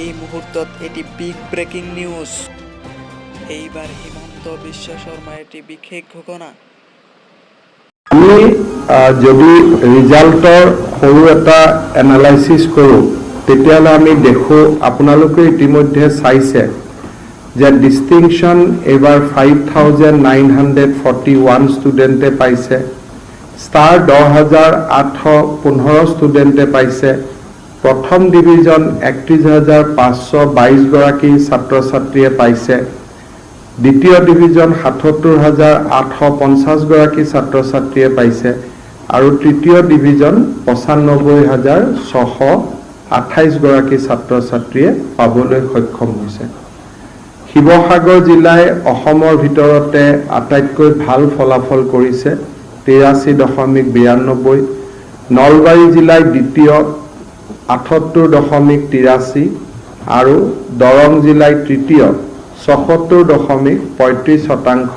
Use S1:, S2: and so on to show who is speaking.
S1: এই মুহূৰ্তত এটি বিগ ব্ৰেকিং নিউজ। এইবাৰ হিমন্ত বিশ্ব শৰ্মাৰ এটি বিশেষ ঘোষণা।
S2: আমি যদি ৰিজাল্টৰ সৰু এটা এনালাইচিছ কৰোঁ, তেতিয়াহ'লে আমি দেখোঁ, আপোনালোকে ইতিমধ্যে চাইছে যে ডিষ্টিংশ্যন এইবাৰ 5941 ষ্টুডেণ্টে পাইছে, ষ্টাৰ 10,815 ষ্টুডেণ্টে পাইছে, প্ৰথম ডিভিজন 31,522 গৰাকী ছাত্ৰ ছাত্ৰীয়ে পাইছে, দ্বিতীয় ডিভিজন 77,850 গৰাকী ছাত্ৰ ছাত্ৰীয়ে পাইছে আৰু তৃতীয় ডিভিজন 95,628 গৰাকী ছাত্ৰ ছাত্ৰীয়ে পাবলৈ সক্ষম হৈছে। শিৱসাগৰ জিলাই অসমৰ ভিতৰতে আটাইতকৈ ভাল ফলাফল কৰিছে, 83.92। নলবাৰী জিলাই দ্বিতীয়, 78.83 আৰু দৰং জিলাই তৃতীয়, 76.35 শতাংশ।